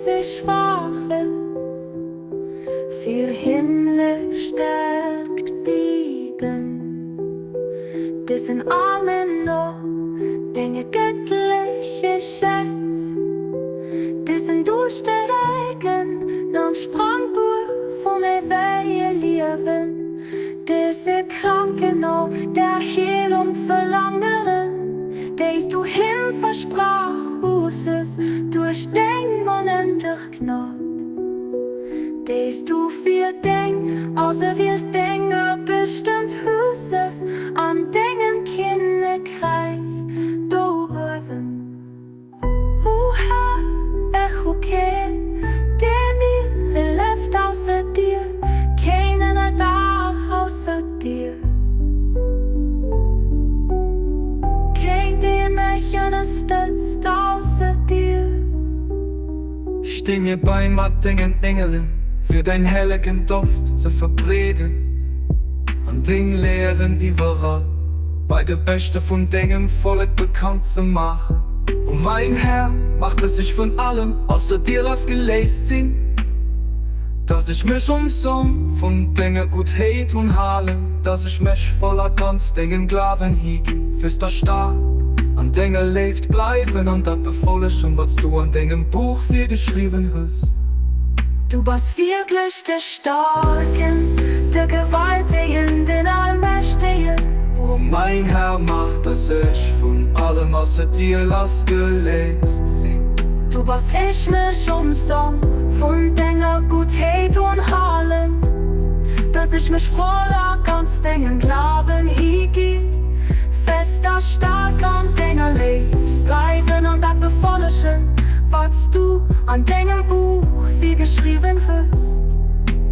dise Schwache fir himmlesch Stärkt bieden, Disen Armen no denge göttleche Schätz, Disen Duuschteregen nom Sprangbuer vum éiwege Liewen, Dëse Kranken no der Heelung verlangeren, déis du him versprach huses duerch deng onendlech Gnod, déis du fir deng auserwielt Dénger bestëmmt huses an dengem Kinnekräich do uewen. O Här, ech hu keen, dee mir hëlleft ausser dir, keen Ënnerdaach ausser dir, keen, dee mech ënnerstëtzt ausser dir. Stee mir bei mat dengen Engelen, fir däin hellegen Doft ze verbreeden an deng Lehren iwwerall bei de Beschte vun dengem Vollek bekannt ze maachen. O mäin Här, mach, dass ech vun allem ausser dir lassgeléist sinn, dass ech mech um Som vun denger Guttheet unhalen, dass ech mech voll a ganz dengem Glawen higinn, fest a staark an denger Léift bleiwen an dat befollegen, wat s du an dengem Buch virgeschriwwen hues. Du bass wierklech de Staarken, de Gewaltegen, den Allmächtegen. O mäin Här, mach, dass ech vun allem ausser dir lassgeléist sinn. Du bass ech mech um Som vun denger Guttheet unhalen, dass ech mech voll a ganz dengem Glawen higinn, fest a staark an denger Léift bleiwen an dat befollegen, wat s du an dengem Buch virgeschriwwen hues.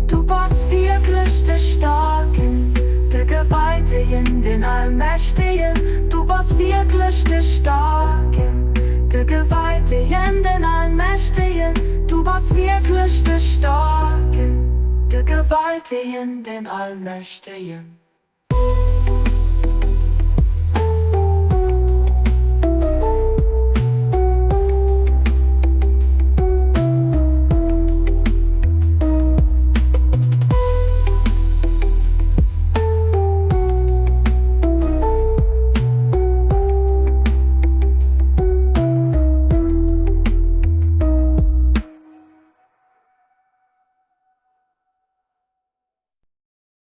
Du bass wierklech de Staarken, de Gewaltegen, den Allmächtegen, du bass wierklech de Staarken, de Gewaltegen, den Allmächtegen, du bass wierklech de Staarken, de Gewaltegen, den Allmächtegen.